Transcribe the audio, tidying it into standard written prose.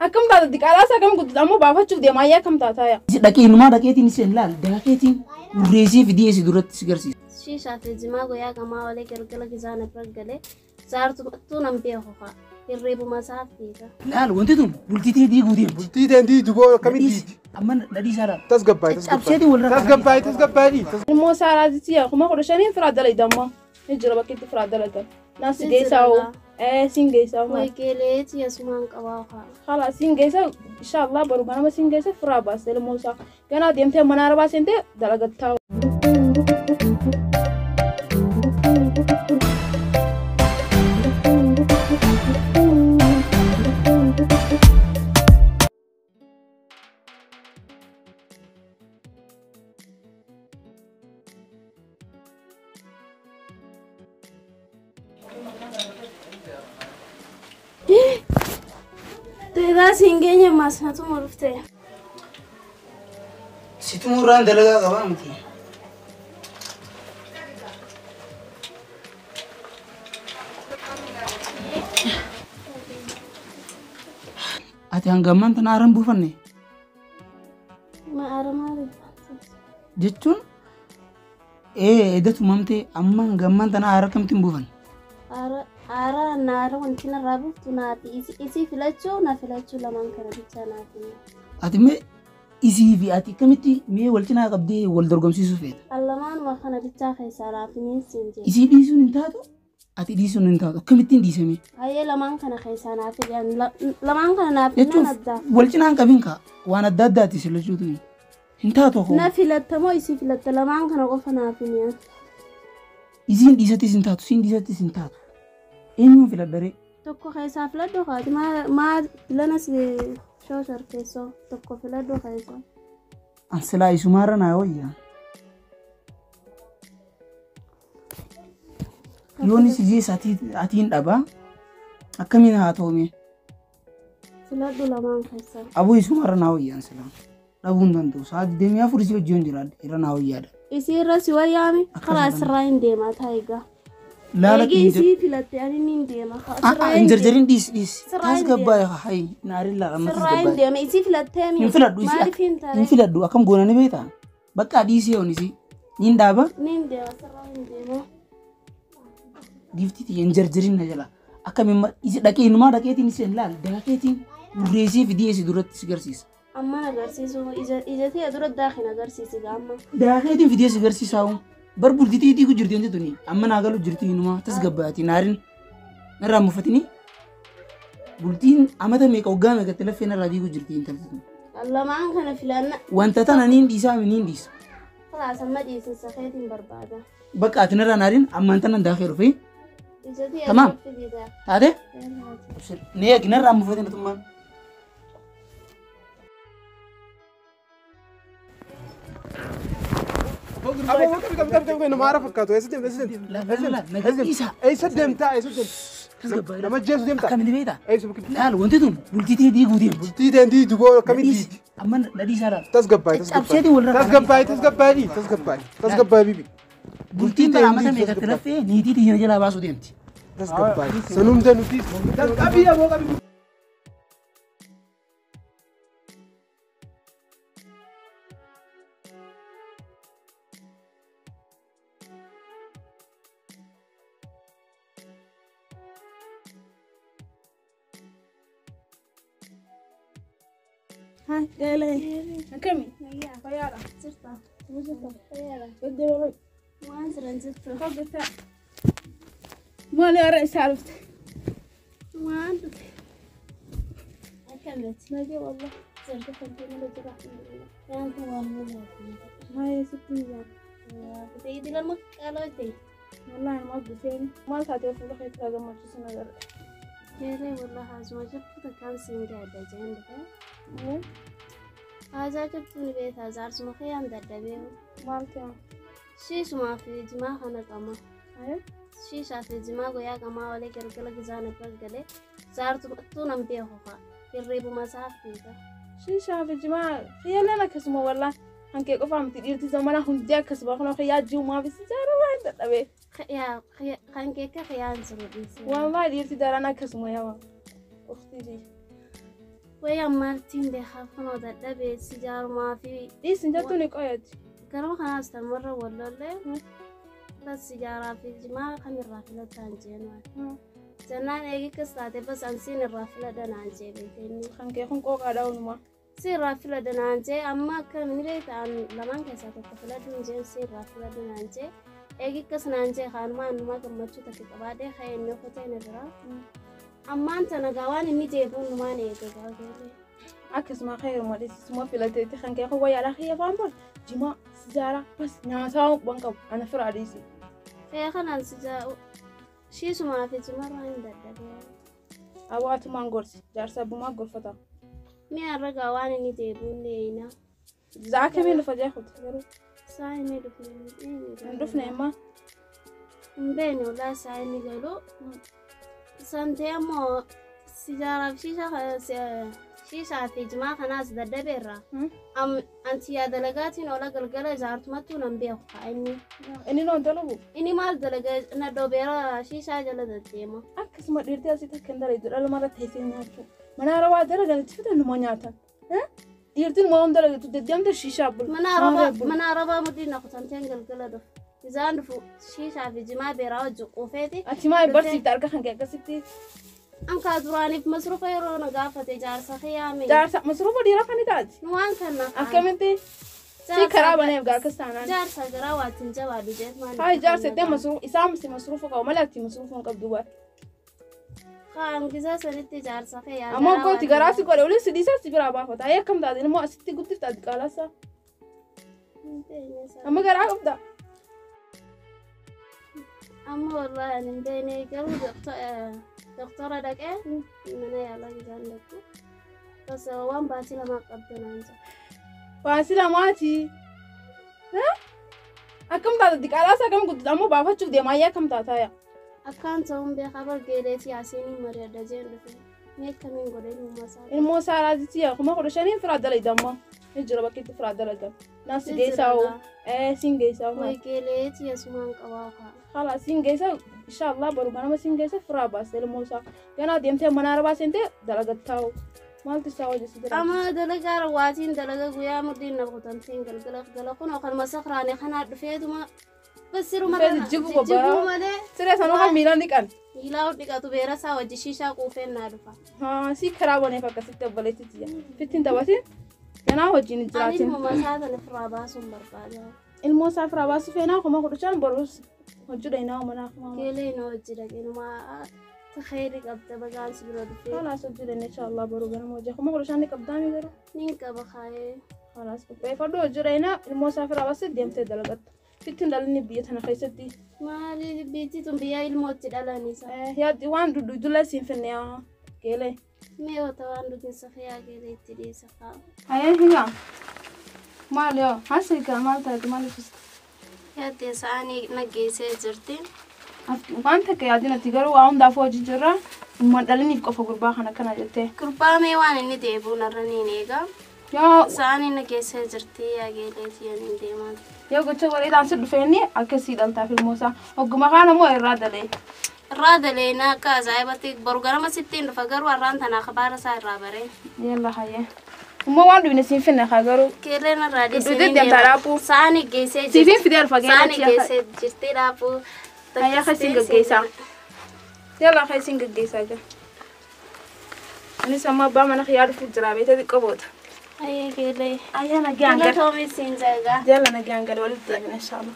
Akkam taata diqaalaa isaa akkam guddatu ammoo baafachuuf deema ayyaa akkam taataa yaa. Dhaqee inumaa dhaqeetiin isheen laal daakeetiin urreessee fidee si duratti si garsiisa. Shishaa fi jimaa guyyaa qamaa olee galgala gizaan irra galee jaartuu nan beeku haa hirriibuma isaa fiiga. Laal wanti tun bultii tee diiguu deemti. Bultii teen diidu boo akkamitti diidi? Amma dhadhii isaa laal. Tasgabbaa'e Cabseetiin walirra tasgabbaa'e tasgabbaa'e Ilmoo isaa raajiti yaa 15,000 firaa dalayda ammoo. Ni jira bakki itti firaa dalagan. Naan si geessaa hoo. Siin geessaa hoo. Waygeeleeti asumaan qabaa haa. Khala siin geessa inshallah baru ganama siin geessa firaa baasta ilmoo isaa. Ganaa deemtee mana arabaa seentee dalagattaa. Teedaa siin geenye maasnatu murte. Si tumurraan dalagaa qabaa miti. Ati hanga ammaan tana aara hin buufanne Ma aara maali? jechuun edda tumamtee amma hanga ammaan tana aara akkamitti hin buufanne? Aara aara naara wanti narraa buuftu naati isii filachuu na filachuu lamaan kana bichaa naati. Ati mee isii fi ati akkamitti mee wal cinaa qabdee wal dorgomsiisuu feeta? Lamaanuma kana bichaa keessaa raafiniin siin jedhe. Isii dhiisuun hin taatu ati dhiisuun hin taatu akkamittiin dhiisame? Hayyee lamaan kana keessaa naaf filan lamaan kana naaf Jechuun filan addaa. wal cinaa hin qabin kaa waan adda addaati si lachuutu hin taatu koo. Na filatta moo isii filatta lamaan kana qofa naaf hin Isiin dhiisattis hin taatu siin dhiisattis hin taatu. Eenyuun filadha ree? Tokko keessaa filadhu kaati maa filana si shooshar keessoo tokko filadhu keessoo. An silaa isumaarra naa wayya. Yoon si jeessa atiin dhabaa akkamiin haa ta'u mee? Filadhu lamaan keessaa. Aboo isumaarra naa wayya an silaa. Dhabuu hin danda'u. Sa'a 24 si wajjin jiraadha. Irra naa wayyaadha. Isii irra si wayyaami karaa sirraa hin deemaa taayigaa. Laala Eegi isii filatte ani niin deema. hin jarjarin dhiisi dhiisi. Sirraa hin Tasgabbaa'e hayi naarin laala amma Sirraa hin tasgabbaa'e. deema isii filattee mi? Hin filadhu isii Maaliif hin hin taane? filadhu akkam goona ni beektaa? Bakka dhiisee yoon isii niin dhaaba Niin deema sirraa hin deema. giiftii hin jarjarin na jala. Akkamiin isi dhaqee inumaa dhaqeetiin isheen laal daakeetiin urreessee fidee si duratti si garsiisa. Amma agarsiisu ija ta'e dura daakin agarsiisi gaamma. Daakeetiin fidee si garsiisaa bar bultitii diigu jirti wanti tuni amma naa galu jirti inumaa tasgabbaatii naarin narraa mufatini bultiin amata meeqa waggaa meeqatti laffee narraa diigu jirti intalti tun. Lamaan kana filanna Wanta tana niin dhiisaa mi niin dhiisa. kalaas amma dhiisinsa keetiin barbaada. Bakka ati narraa naarin ammaan tanan daakee dhufee Ija ta'e Tamaam. dura fidiidha. taate ni eegi narraa mufatin atummaan. Aboo qabi qabi qabi qabi nama aara fakkaatu eessa deemta eessa deemta? Lafa dhiisaa. Eessa deemta eessa deemta? Tasgabbaa'e. Nama jeesu deemta? Akkamitti beektaa? Eessa bukki? Laal wanti tun bultitii diiguu deemti. Bultii teen diidu boo akkamitti diidi? Amma dhadhii isaa laal. Tasgabbaa'e Cabseetiin walirra tasgabbaa'e tasgabbaa'e tasgabbaa'e tasgabbaa'e bibi. Bultiin tana amata meeqatti laffee niitii tiyya jalaa baasuu deemti. Tasgabbaa'e sanumda nuti qabii aboo qabii. Haa galee. Akkami? Fayyaadha. Jirta. Fayyaadha. Waan jiran jirtu. Hojjetaa. Maali warra isaa dhufte? Waan dhufe. Akkamitti? Nagee wallah. Jirtu kan jira. Waan kun waan mul'atu. Maayee sitti hin Ta'ee lama qaloo ta'e. Wallahi nama dhufeen maal taatee fuula keetti kaa gammachiisu na gargaara. Keeree wallah haasuma jirtu takkaan siin gaadda jeen dhufe. Haajaa jirtu ni beektaa jaarsuma kiyyaan dadhabee. Maal ta'e? Shiishumaa fi jimaa kana qama. Shiishaa fi jimaa guyyaa qamaa olee galgala gizaan irra galee jaartuu nan beeku haa hirriibuma isaa fiiga. Shiishaa fi jimaa kiyyaaleen akkasuma wallah hankee qofaa miti dhiirti zamana hundi akkasuma kun kiyyaa ji'umaa fi jaarraa hin dadhabee. Kan keekka kiyyaan jiru dhiise. Wallahi dhiirti daran akkasuma yawa. Ukhtii. Wayyaa maaltiin beekaa kunoo dadhabee sijaarumaa fi Dhiisin jettuun ni qoyati. Garuma kanaas tamarra wallollee bas sijaaraa fi jimaa kamirraa filataan jeenaan. Jennaan eegi akkas taate bas ansiin irraa filadha naan jee beekte. Kan kee kun qooqaadha onumaa. Si irraa filadha naan jee amma akka inni beekta lamaan keessaa tokko filadhu hin jeen si irraa filadha naan jee. Eegi akkas naan jee kaanumaa annumaa gammachuu takka qabaadhee ka'ee inni kutee na bira. Ammaan tana gaa waan inni deebi'u numaan eega gaa geelee. Akkasuma xeeruma dhiisisuma filateetti kan kee kun wayyaadhaa kiyya afaan bor jimaa sijaaraa bas nyaataa waan qabu ana firaa dhiisi. Fee kanaan sijaa shiisumaa fi jimarraa hin dadhabee. Hawaasumaan gorsi jaarsa abbumaa gorfata. Mi'a irra gaa waan inni deebi'u ni eeyina. Za'a kamiin dhufa jechuudha garuu. Saa inni dhufne hin dhufne immoo. Hin beekne walaa saa inni galu. Santee ammoo sijaaraa fi shiishaa fi jimaa kanaas dadhabeerra. Anti yaa dalagaatiin oola galgala jaartumattuu nan beeku haa inni. Inni noon dalagu. Inni maal dalaga na dhobeera shiishaa jala deddeema. Akkasuma dhiirtii asii takka hin dalagdu dhala mara teessee nyaachuu. Mana arabaa dalagan itti fidan numa nyaatan. Dhiirtiin waan dalagdu deddeemte shiishaa bulu. Mana arabaa mudhii na kutamteen galgala dhufu. Isaan dhufu shiishaa fi jimaa beeraa wajjin quufeeti. Ati maa barsiifte harka kan kee akkasitti. Ankaa duraaniif masruufa yeroo na gaafate jaarsa xiyaame. Jaarsa masruufa dhiiraa kan taati. Waan kana. Akkamitti si karaa baneef gaa akkas taanaan. Jaarsa garaa waatiin jabaadhu jeet maal. Haa jaarsa itti masruufa isaan si masruufa qabu malee ati masruufa hin qabdu baate. Kaan gizaa sanitti jaarsa xiyaa. Ammoo gooti garaa si godhe olii si dhiisaa si biraa baafata. Ayi akkam taate immoo asitti guddifta ati qaalasa. Amma garaa qabda. Amma wallaahi ani hin beekne garuu doktora dhaqee mana yaalaa gisaan dhaqu. Bas waan baatii lamaa qabda naan jedhe. Baatii lamaati. Akkam taate diqaalaas akkam guddata ammoo baafachuuf deema ayyaa akkam taataa yaa. Akkaan ta'uun beekaa bargeeleetii asiinii mari'adha jeen dhufe. Mee akkamiin godhe ilmoo isaa. Ilmoo isaa raajiti yaa 15,000 firaa dalagda ammoo. Ni jira bakka itti firaa dalagan. Naas geessaa hoo. Siin geessaa hoo. Waygeeleetii asumaan qabaa haa. Khalas siin geessa inshallah baru ganama siin geessa firaa baase ilmoo isaa. Ganaa deemtee mana arabaa seentee dalagattaa hoo. Maaltu isaa hojjetu jira? Amma dalagaa rawaatiin dalaga guyyaa mudhiin na kutamteen galgala gala kun kan masakraane kanaa dhufeetuma basiruma jijjiguu malee. Siree sanuu kan miilaan dhiqan. Miilaa dhiqatu beera isaa wajji shiishaa quufeen naa dhufa. Haa si karaa baneef akkasitti obboleetti tiyya. Fittiin taphatiin ganaa wajjin hin jiraatin. Ani ilmoo isaa sana firaa baasuun barbaada. Ilmoo isaa firaa baasuu feenaa 15,000 boruus hojii dhaynaa manaa kuma. Geelee na hojii dhaqeenumaa تخيلي قبضة بقى سبرو دفي خلاص أجل إن شاء الله برو أنا موجة هم كل شيء قبضة ميرو نين قبضة خاي خلاص بقى فردو أجل هنا المسافر بس ديم تدلقت فتن دلني بيت أنا خيستي ما لي بيتي تنبيا الموت دلني صح يا ديوان دو دو سين فنيا كيلي ميو توان دو تنسخيا كيلي تري سخا هيا هنا ما ليو حاسك ما تاك ما لفست يا تساني نجيسة جرتي waan takka yaadin ati garuu waa hundaaf hojii jirra umman dhalaniif qofa gurbaa kana kana jettee. Gurbaa mee waan inni deebi'u narra niin eega. Yaa Saani na geessee jirti yaa geeleetii ani deemaa. Yoo gocha bareedaan si dhufeenni akkasii dhaltaaf ilmoosaa hogguma kaan ammoo irraa dalee. Irraa dalee na akka ajaa'ibatti boru ganama sittiin dhufa garuu har'aan tana akhbaara isaa irraa baree. Yalla hayyee. Immoo waan dhufne siin finne haa garuu. Keeleen irraa dhiisee. Dhufee deemtaa dhaabuu. Saani geessee jirti. Siifin fidee alfa geeleetii. Saani geessee jirti dhaabuu. هيا خيسين قيسا يلا خيسين قيسا جا أنا سما با من خيار في الجرابي تدي قبوت هيا كيلي هيا أنا جانجر تومي سين زعجا يلا أنا جانجر ولد إن شاء الله.